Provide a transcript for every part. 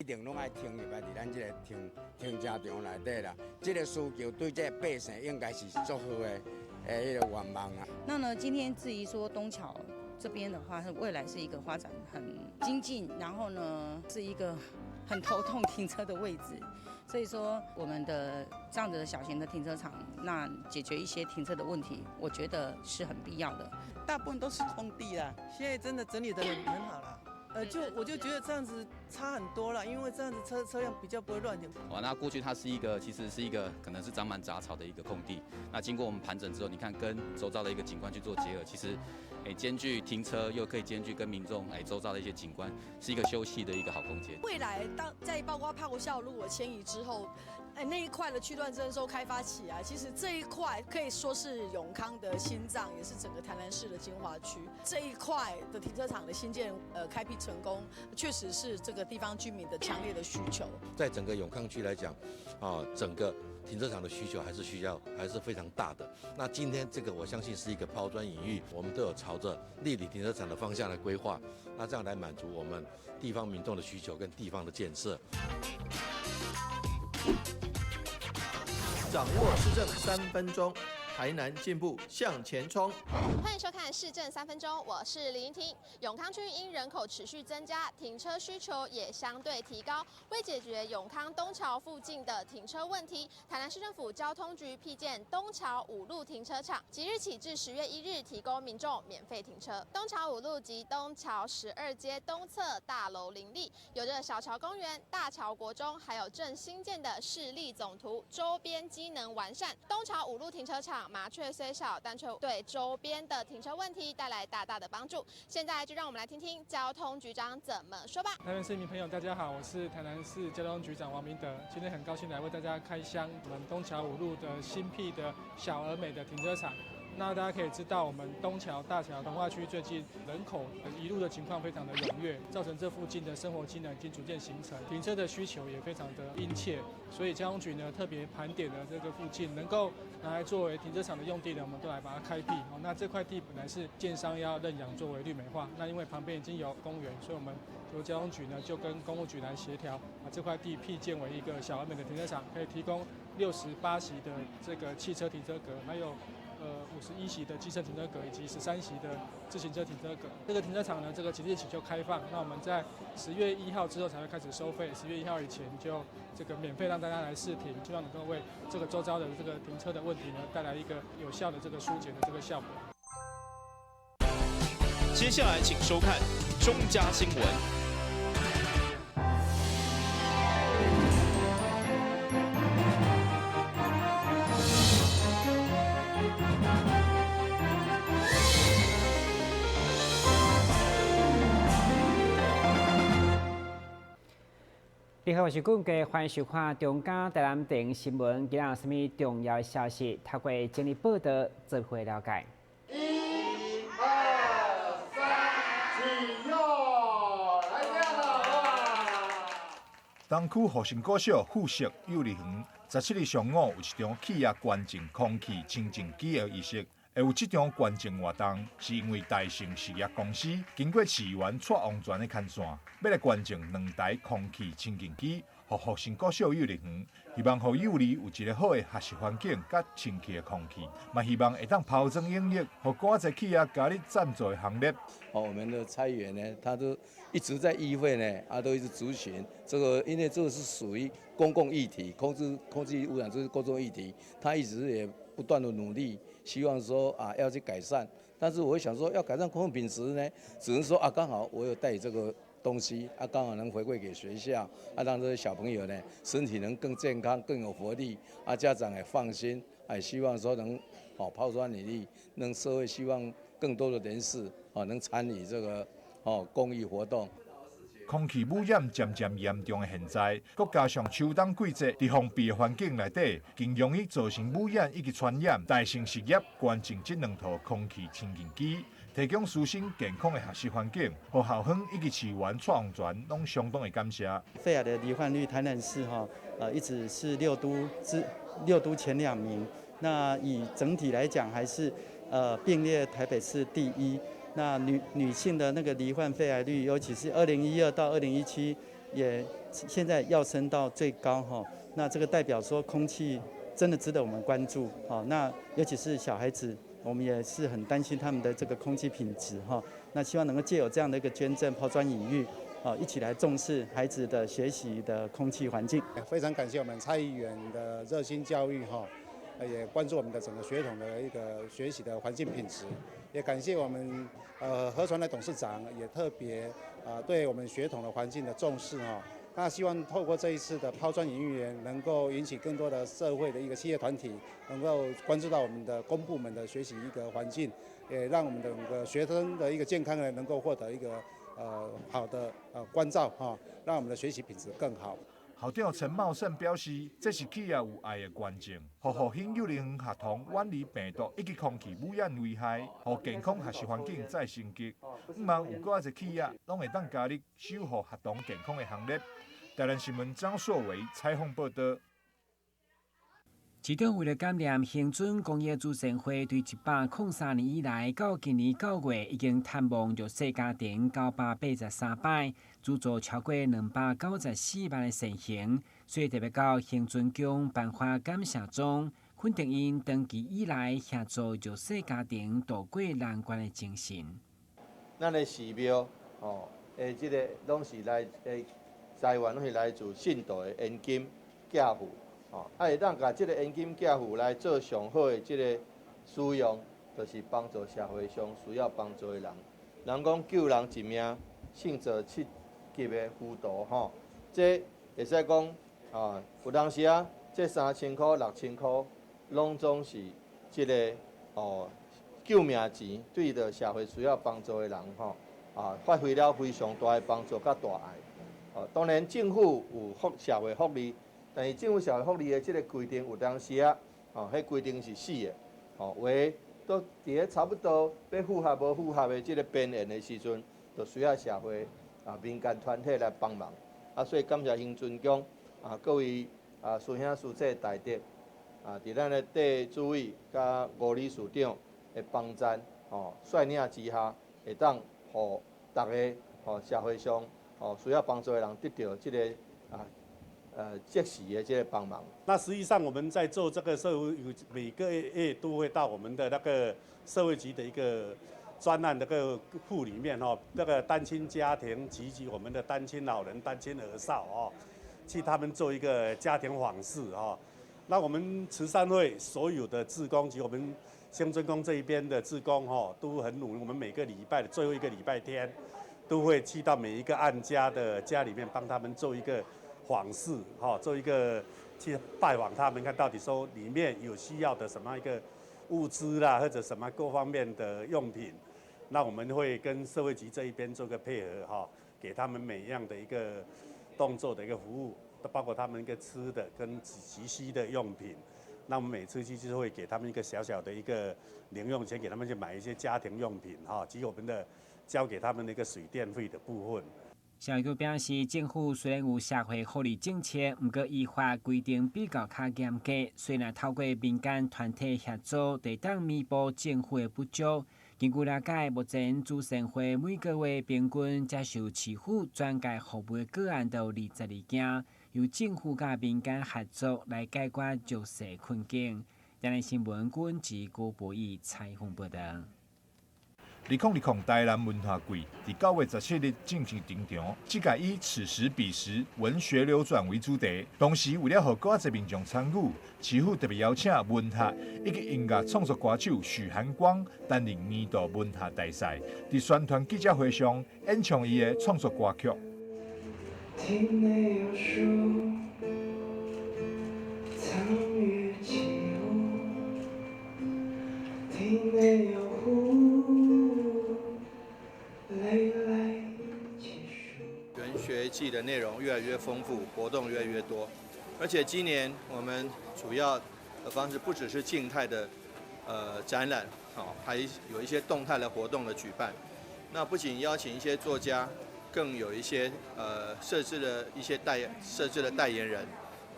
一定攏愛停入來佇咱這個停停車場內底啦。這個需求對這個百姓應該是足好的彼個願望啊。那呢，今天至於說東橋這邊的話，是未來是一個發展很精進，然後呢是一個很頭痛停車的位置，所以說我們的這樣子的小型的停車場，那解決一些停車的問題，我覺得是很必要的。大部分都是空地啦，現在真的整理得很好了。就我就覺得這樣子差很多了，因為這樣子車輛比較不會亂停。哇，那過去它是一個，其實是一個可能是長滿雜草的一個空地。那經過我們盤整之後，你看跟周遭的一個景觀去做結合，其實，兼具停車又可以兼具跟民眾周遭的一些景觀，是一個休憩的一個好空間。未來當在包括炮校如果遷移之後，那一塊的區段徵收開發起來，其實這一塊可以說是永康的心臟，也是整個台南市的精華區。這一塊的停車場的新建，開闢成功，確實是這個地方居民的強烈的需求。在整個永康區來講，啊，整個停車場的需求還是需要，還是非常大的。那今天這個我相信是一個拋磚引玉，我們都有朝着立體停車場的方向來規劃，那這樣來滿足我們地方民眾的需求跟地方的建設。掌握市政3分鐘，台南進步向前衝。歡迎收看市政三分鐘，我是林婷。永康區因人口持續增加，停車需求也相對提高。為解決永康東橋附近的停車問題，台南市政府交通局闢建東橋五路停車場，即日起至10月1日提供民眾免費停車。東橋五路及東橋12街東側大樓林立，有着小橋公園、大橋國中，還有正新建的市立總圖，周邊機能完善。東橋五路停車場麻雀雖小，但卻對周邊的停車問題帶來大大的幫助。現在就讓我們來聽聽交通局長怎麼說吧。台南市民朋友，大家好，我是台南市交通局長王明德，今天很高興來為大家開箱我們東橋五路的新闢的小而美的停車場。那大家可以知道，我們東橋大橋重劃區最近人口移入的情況非常的踴躍，造成這附近的生活機能已經逐漸形成，停車的需求也非常的殷切，所以交通局呢特別盤點了這個附近能夠拿來作為停車場的用地呢，我們都來把它開闢。哦，那這塊地本來是建商要認養作為綠美化，那因為旁邊已經有公園，所以我們就交通局呢就跟工務局來協調，把這塊地闢建為一個小而美的停車場，可以提供68席的這個汽車停車格，還有51席的機車停車格以及13席的自行車停車格。這個停車場呢，這個即日起就開放。那我們在10月1號之後才會開始收費，10月1號以前就這個免費讓大家來試停，希望能夠為這個周遭的這個停車的問題呢，帶來一個有效的這個疏解的這個效果。接下來請收看中嘉新聞。你好，我是顧家，歡迎收看中嘉台南電新聞。今日有啥物重要消息？透過整理報道，做伙了解。一、二、三，起用，來這樣哇！東區復興國小附設幼兒園，17日上午有一場企業捐贈空氣清淨機的儀式。會有這場捐贈活動，是因為大成實業公司經過市議員蔡旺全的牽線，欲來捐贈兩台空氣清淨機，予復興國小幼兒園，希望予幼兒有一個好的學習環境佮清氣的空氣，嘛希望會當拋磚引玉，予閣濟企業加入贊助的行列。哦，我們的蔡議員呢，他都一直在議會呢，啊，都一直諮詢這個，因為這個是屬於公共議題，空氣污染這是公眾議題，他一直也不斷的努力，希望說啊要去改善，但是我想說要改善空氣品質呢，只能說啊剛好我有帶這個東西啊，剛好能回饋給學校，啊讓這些小朋友呢身體能更健康、更有活力，啊家長也放心，啊希望說能哦拋磚引玉，讓社會希望更多的人士啊能參與這個哦公益活動。空氣污染漸漸嚴重的現在，閣加上秋冬季節，佇封閉的環境內底，更容易造成污染以及傳染。大成實業捐贈這兩套空氣清淨機，提供師生健康的學習環境，予校方以及市議員蔡旺全攏相當的感謝。肺癌的罹患率，台南市哈，一直是六都前2名。那以整體來講，還是並列台北市第一。那女性的那個罹患肺癌率，尤其是2012到2017，也现在跃升到最高哈。那这个代表说空气真的值得我们关注，好，那尤其是小孩子，我们也是很担心他们的这个空气品质哈。那希望能够借由这样的一个捐赠，抛砖引玉，啊，一起来重视孩子的学习的空气环境。非常感谢我们蔡议员的热心教育哈，也关注我们的整个学童的一个学习的环境品质，也感谢我们禾传的董事长也特别对我们学童的环境的重视哈。那希望透过这一次的抛砖引玉，能够引起更多的社会的一个企业团体，能够关注到我们的公部门的学习一个环境，也让我们的整个学生的一个健康呢，能够获得一个好的关照哈，让我们的学习品质更好。校长陈茂盛表示，这是企业有爱的捐赠，予复兴幼儿园学童远离病毒以及空气污染危害，予健康学习环境再升级。毋望有阁较济企业拢会当加入守护学童健康的行列。台南新闻张硕维采访报道。市长为了感念恒春公益慈善会对103年以来到今年9月，已经探望弱势家庭983摆，资助超过294万的善行，所以特别到恒春宫颁发感谢状，肯定𪜶长期以来协助弱势家庭渡过难关的精神。咱的寺庙，吼，的这个拢是来的财源，拢是来自信徒的恩金寄付。哦，会当共这个恩金寄付来做上好的这个使用，就是帮助社会上需要帮助的人。人讲救人一命，胜造七级的浮屠吼。这会使讲啊，有当时啊，这3000箍、6000箍，拢总是这个哦救命钱，对著社会需要帮助的人吼啊，发挥了非常大的帮助佮大爱。哦，当然政府有社会福利。但是政府社会福利的这个规定有当时啊，哦，彼规定是死的，哦，有的都伫咧差不多欲符合无符合的这个边缘的时阵，就需要社会啊民间团体来帮忙。啊，所以感谢恒春宫啊各位啊师兄师姐大德啊，伫咱的戴主委佮吴理事长的帮赞哦率领之下，会当予逐个吼社会上吼需要帮助的人得到这个啊。即时的这个帮忙。那实际上我们在做这个社会，每个月都会到我们的那个社会局的一个专案那个库里面哦，那个单亲家庭及及我们的单亲老人、单亲儿少哦，去他们做一个家庭访视哦。那我们慈善会所有的志工及我们恒春宫这一边的志工哈，都很努力。我们每个礼拜的最后一个礼拜天，都会去到每一个案家的家里面，帮他们做一个访视，哈，做一个去拜访他们，看到底说里面有需要的什么一个物资啦，或者什么各方面的用品，那我们会跟社会局这一边做个配合，哈，给他们每样的一个动作的一个服务，包括他们一个吃的跟急需的用品。那我们每次去就是会给他们一个小小的一个零用钱，给他们去买一些家庭用品，哈，及我们的交给他们那个水电费的部分。社会局表示，政府虽然有社会福利政策，毋过依法规定比较较严格。虽然透过民间团体协助，会当弥补政府的不足。根据了解，目前慈善会每个月平均接受市府转介服务的个案都有22件，由政府佮民间合作来解决弱势困境。台南新闻郭志高博义采访报道。2020台南文学季伫9月17日正式登场，这届以此时彼时文学流转为主题。同时，为了予阁较济民众参与，市府特别邀请文学以及音乐创作歌手许寒光担任年度文学大使，伫宣传记者会上演唱伊的创作歌曲。庭内有书，藏乐器物，庭内有壶。文学季的内容越来越丰富，活动越来越多，而且今年我们主要的方式不只是静态的展览，好，还有一些动态的活动的举办。那不仅邀请一些作家，更有一些设置的代言人，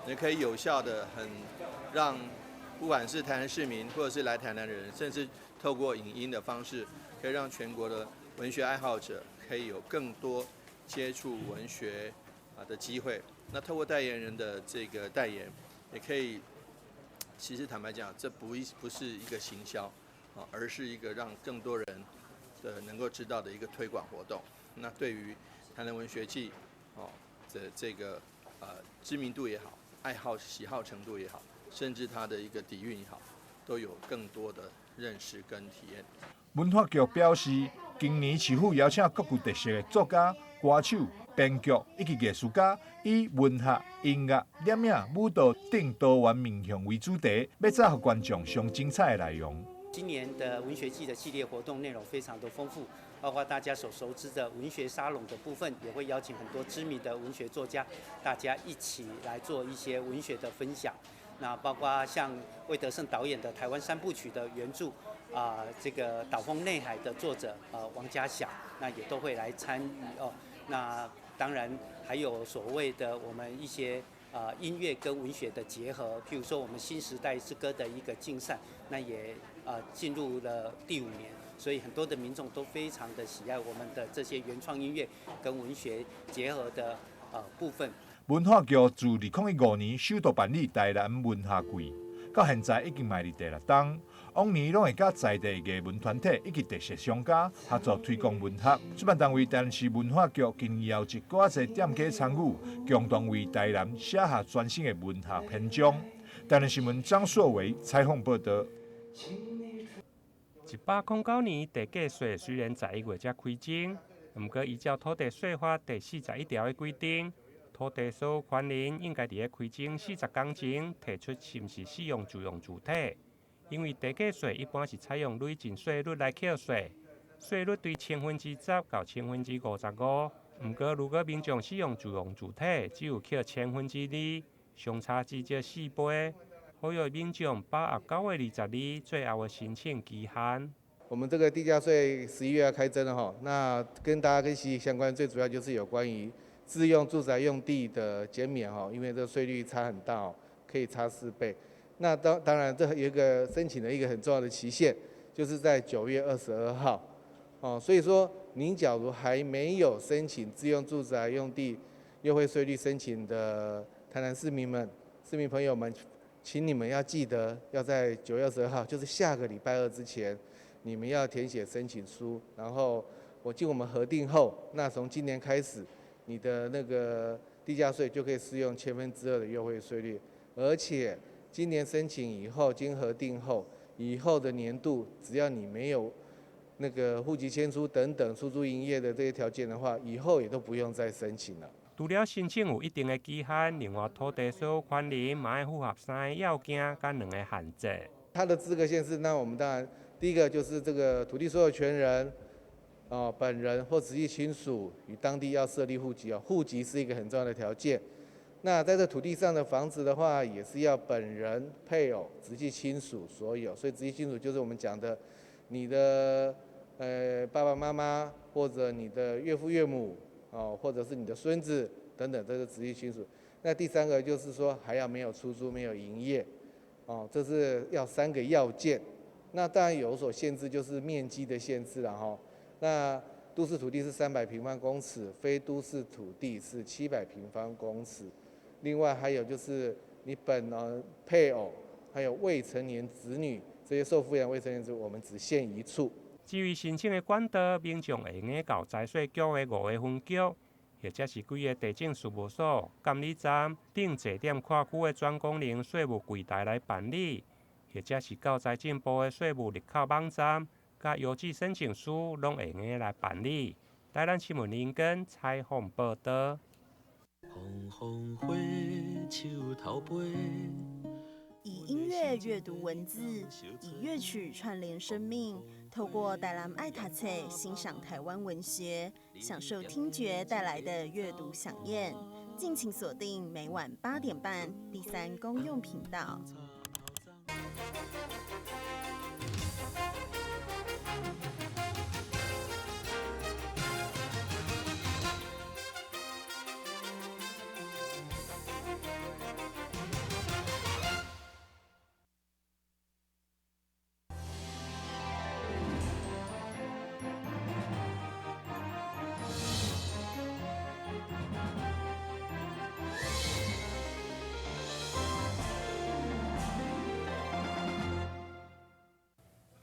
也可以有效的很让不管是台南市民或者是来台南的人，甚至透过影音的方式，可以让全国的文学爱好者可以有更多接触文学的機會。那透過代言人的這個代言，也可以，其實坦白講，這不是一個行銷啊，而是一個讓更多人的能夠知道的一個推廣活動。那對於台南文學季哦的這個知名度也好，愛好喜好程度也好，甚至它的一個底蘊也好，都有更多的認識跟體驗。文化局表示，今年市府邀請各具特色的作家、歌手、編劇以及藝術家，以文學、音樂、攝影、舞蹈等多元面向為主題，欲載予觀眾上精彩的內容。今年的文學季的系列活動內容非常的豐富，包括大家所熟知的文學沙龍的部分，也會邀請很多知名的文學作家，大家一起來做一些文學的分享。那包括像魏德聖導演的《台灣三部曲》的原著啊，這個《島風內海》的作者王家祥，那也都會來參與哦。那當然還有所謂的我們一些音樂跟文學的結合，譬如說我們新時代之歌的一個競賽，那也進入了第五年，所以很多的民眾都非常的喜愛我們的這些原創音樂跟文學結合的部分。文化局自2015年首度辦理台南文學季，到現在已經邁入第六冬。往年攏會佮在地藝文團體以及特色商家合作推廣文學。主辦單位台南市文化局今年邀集閣較濟店家參與，共同為台南寫下全新的文學篇章。台南新聞張碩維採訪報道。109年地價稅雖然11月才開徵，毋過依照土地稅法第41條的規定，土地所有權人應該佇咧開徵40工前提出是毋是使用自用住體。因為地價稅一般是採用累進稅率來扣稅，稅率對10%到55%。毋過如果民眾使用自用住體，只有扣2%，相差至少4倍。呼籲民眾把握9月22日最後的申請期限。我們這個地價稅11月要開徵了哈，那跟大家跟息息相關，最主要就是有關於自用住宅用地的減免哈，因為這個稅率差很大哦，可以差4倍。那當然，這有一個申請的一個很重要的期限，就是在9月22號，哦，所以說您假如還沒有申請自用住宅用地優惠稅率申請的台南市民們、市民朋友們，請你們要記得要在9月22號，就是下個禮拜二之前，你們要填寫申請書，然後我經我們核定後，那從今年開始，你的那個地價稅就可以適用2%的優惠稅率，而且今年申請以後，經核定後，以後的年度，只要你沒有那個戶籍遷出等等出租營業的這些條件的話，以後也都不用再申請了。除了申請有一定的期限，另外土地所有權人嘛愛符合三个要件佮兩个限制。他的資格限制，那我們當然第一個就是這個土地所有權人，哦，本人或直系親屬與當地要設立戶籍哦，戶籍是一個很重要的條件。那在這土地上的房子的話，也是要本人、配偶、直系親屬所有，所以直系親屬就是我們講的你的爸爸媽媽或者你的岳父岳母哦，或者是你的孫子等等，這是直系親屬。那第三個就是說還要沒有出租、沒有營業，哦，這是要三個要件。那當然有所限制，就是面積的限制了哈。那都市土地是300平方公尺，非都市土地是700平方公尺。另外還有就是你本人、配偶，還有未成年子女，這些受撫養未成年子女，我們只限一處。至於申請的管道，民眾會用得到財稅局的五个分局，或者是幾个地政事務所、監理站等坐點跨區的專功能稅務櫃台來辦理，或者是到財政部的稅務入口網站，佮郵寄申請書，攏會用得來辦理。台南新聞林根採訪報道。紅紅火，樹頭飛。以音樂閱讀文字，以樂曲串聯生命。透過台南愛讀冊欣賞台灣文學，享受聽覺帶來的閱讀饗宴。敬請鎖定每晚8點半第三公用頻道。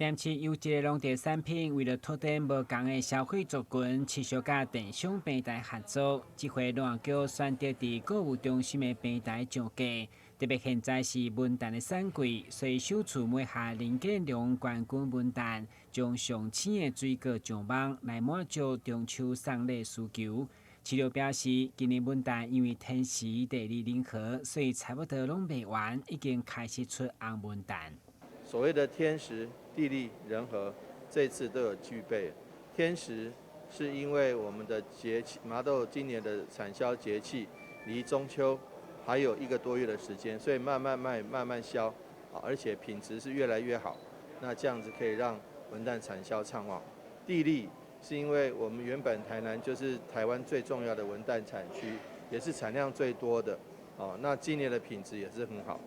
台南市優質的農特產品，為了拓展無仝的消費族群，持續佮電商平台合作。這回農業局選擇佇購物中心的平台上架，特別現在是文旦的產季，所以首次買下林建良冠軍文旦，將上鮮的水果上網來滿足中秋送禮需求。市長表示，今年文旦因為天時地利人和，所以差不多攏賣完，已經開始出紅文旦。所謂的天時、地利、人和，這次都有具備。天時是因為我們的節氣，麻豆今年的產銷節氣離中秋還有一個多月的時間，所以慢慢賣、慢慢銷，而且品質是越來越好。那這樣子可以讓文旦產銷暢旺。地利是因為我們原本台南就是台灣最重要的文旦產區，也是產量最多的。哦，那今年的品質也是很好。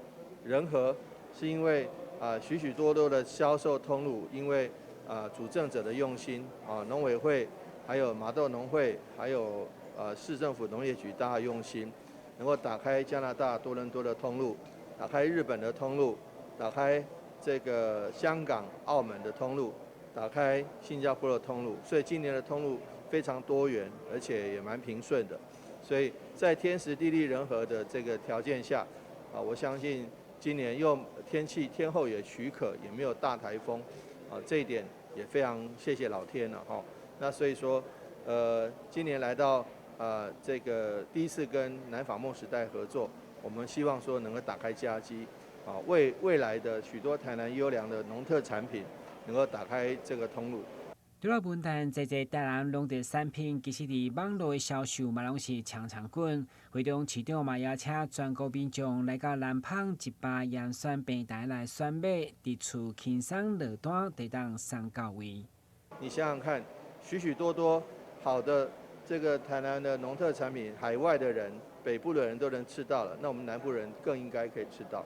人和是因為許許多多的銷售通路，因為主政者的用心啊，農委會、還有麻豆農會、還有市政府農業局大家用心，能夠打開加拿大多倫多的通路，打開日本的通路，打開這個香港、澳門的通路，打開新加坡的通路，所以今年的通路非常多元，而且也蠻平順的。所以在天時地利人和的這個條件下，啊，我相信今年又天氣天候也許可，也沒有大颱風，啊，這一點也非常謝謝老天了哈。那所以說，今年來到這個第一次跟南紡夢時代合作，我們希望說能夠打開佳機，啊，為未來的許多台南優良的農特產品能夠打開這個通路。除了文旦，這濟台南農特產品，其實佇網路的銷售嘛攏是搶搶滾。會中市長嘛邀請全國民眾來到南紡一百嚴選平台來選買，佇厝輕鬆落單，就當送到位。你想想看，許許多多好的這個台南的農特產品，海外的人、北部的人都能吃到了，那我們南部人更應該可以吃到。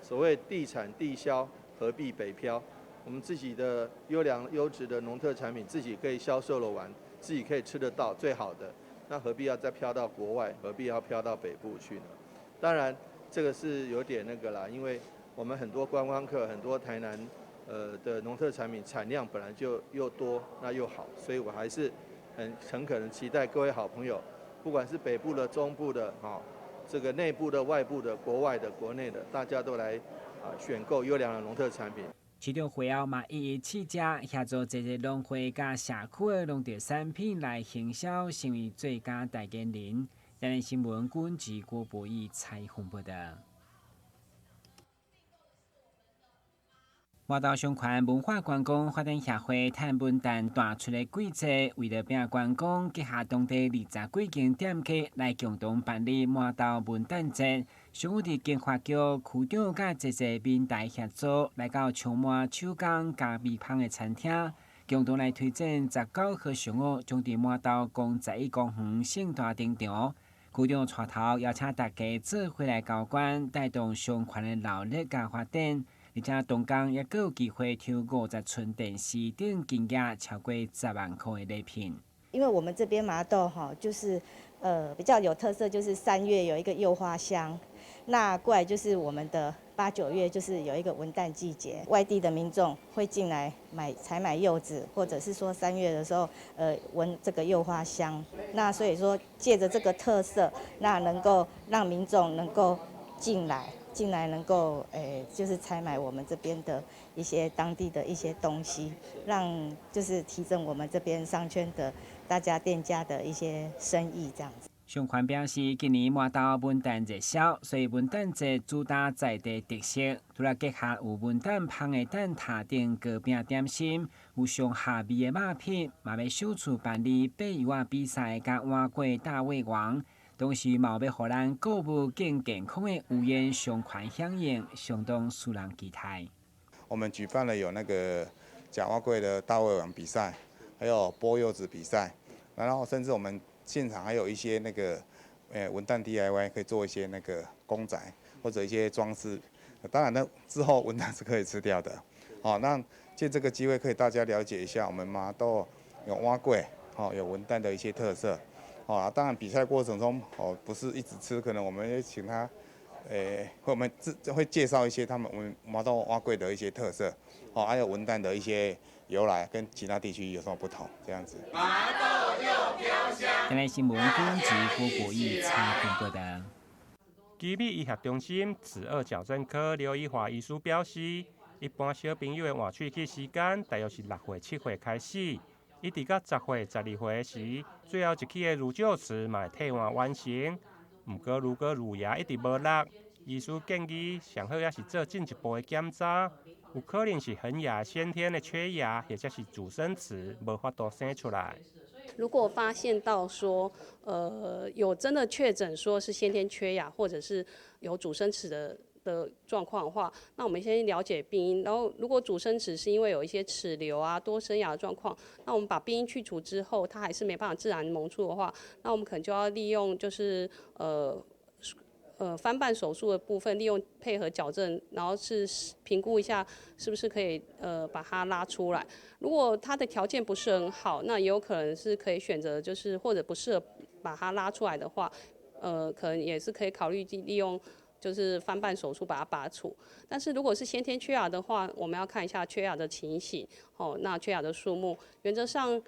所謂地產地銷，何必北漂？我們自己的優良優質的農特產品，自己可以銷售得完，自己可以吃得到最好的，那何必要再飄到國外？何必要飄到北部去呢？當然，這個是有點那個啦，因為我們很多觀光客，很多台南的農特產品產量本來就又多，那又好，所以我還是很誠懇的期待各位好朋友，不管是北部的、中部的、哈，這個內部的、外部的、國外的、國內的，大家都來啊選購優良的農特產品。市長會後嘛，一一試食，協助這個農會佮社區的農特產品來行銷，成為最佳代言人。台南新聞郭志郭博義採訪報導。麻豆商圈文化觀光發展協會趁文旦淡出的季節，為了拼觀光，結合當地20幾間店家來共同辦理麻豆文旦節。上午佇經發局區長佮濟濟民代協助，來到充滿手工咖啡香的餐廳，共同來推薦19號上午將佇麻豆公11公園盛大登場。區長帶頭邀請大家做伙來交關，帶動商圈的鬧熱佮發展。而且當天猶閣有機會抽50寸電視頂金額超過10萬箍的禮品。因為我們這邊麻豆哈，就是比較有特色，就是3月有一個柚花香，那過來就是我們的8、9月就是有一個文旦季節，外地的民眾會進來買採買柚子，或者是說3月的時候，聞這個柚花香。那所以說借著這個特色，那能夠讓民眾能夠進來。進來能夠就是採買我們這邊的一些當地的一些東西，讓就是提振我們這邊商圈的大家店家的一些生意，這樣子。商圈表示，今年麻豆文旦熱銷，所以文旦節主打在地特色，除了結合有文旦香的蛋撻等糕餅點心，有上下味的肉品，嘛欲首次辦理掰柚仔比賽佮碗粿大胃王。同時，嘛欲予咱購物更健康的有緣商圈響應，相當使人期待。我們舉辦了有那個呷碗粿的大胃王比賽，還有剝柚子比賽，然後甚至我們現場還有一些那個文旦 DIY 可以做一些那個公仔或者一些裝飾。當然呢，之後文旦是可以吃掉的。好，那借這個機會可以大家了解一下我們麻豆有碗粿，好有文旦的一些特色。哦，當然比賽過程中，哦，不是一直吃，可能我們也請他，我們會介紹一些他們我們麻豆碗粿的一些特色，哦，還有文旦的一些由來跟其他地區有什麼不同，這樣子。台南新聞編輯郭國義採訪報道。奇美醫學中心齒顎矯正科劉怡華醫師表示，一般小朋友的換喙齒時間大約是6歲、7歲開始，一直到10歲、12歲時，最後一齒的乳臼齒嘛會替換完成。毋過如果乳牙一直無落，醫師建議上好猶是做進一步的檢查，有可能是恆牙先天的缺牙，或者是阻生齒無法度生出來。如果發現到說，有真的確診說是先天缺牙，或者是有阻生齒的狀況的話，那我們先了解病因。然後，如果阻生齒是因為有一些齒瘤啊、多生牙的狀況，那我們把病因去除之後，它還是沒辦法自然萌出的話，那我們可能就要利用就是翻瓣手術的部分，利用配合矯正，然後是評估一下是不是可以把它拉出來。如果它的條件不是很好，那也有可能是可以選擇，就是或者不適合把它拉出來的話，可能也是可以考慮利用就是翻瓣手術把它拔除。但是如果是先天缺牙的話，我們要看一下缺牙的情形，哦，那缺牙的數目，原則上，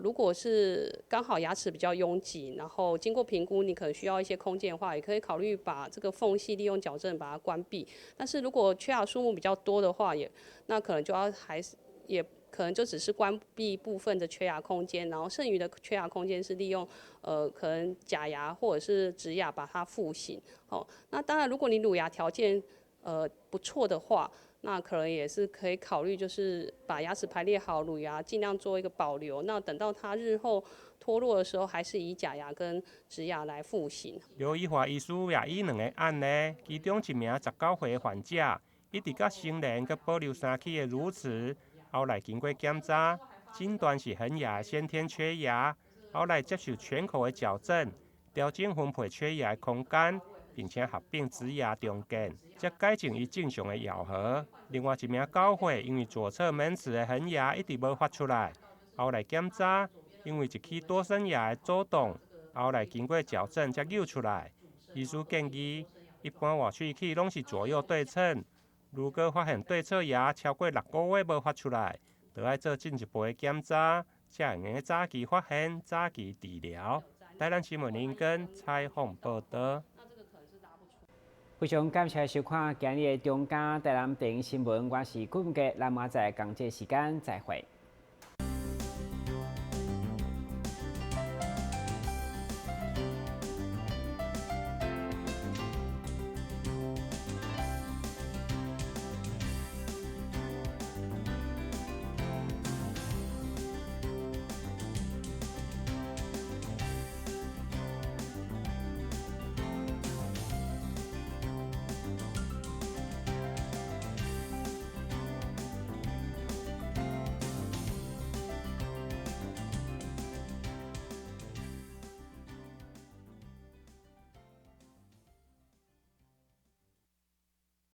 如果是剛好牙齒比較擁擠，然後經過評估，你可能需要一些空間的話，也可以考慮把這個縫隙利用矯正把它關閉。但是如果缺牙數目比較多的話，也那可能就要還是也可能就只是關閉部分的缺牙空間，然後剩餘的缺牙空間是利用可能假牙或者是植牙把它復形。哦，那當然如果你乳牙條件不錯的話，那可能也是可以考慮，就是把牙齒排列好，乳牙盡量做一個保留。那等到它日後脫落的時候，還是以假牙跟植牙來復形。劉怡華醫師也以兩個案例，其中一名19歲的患者，一直到成年閣保留三齒的乳齒，後來經過檢查，診斷是恆牙先天缺牙，後來接受全口的矯正，調整分配缺牙的空間，並且合併植牙重建，才改善伊正常的咬合。另外一名9歲，因為左側門齒的恆牙一直無發出來，後來檢查，因為一齒多生牙的走動，後來經過矯正才扭出來。醫師建議，一般換喙齒攏是左右對稱，如果發現對側牙超過6個月無發出來，就愛做進一步的檢查，才會用早期發現、早期治療。台南新聞林根採訪報道。非常感謝收看今日的中嘉台南電視新聞，我是顧文傑，咱明仔載仝這時間再會。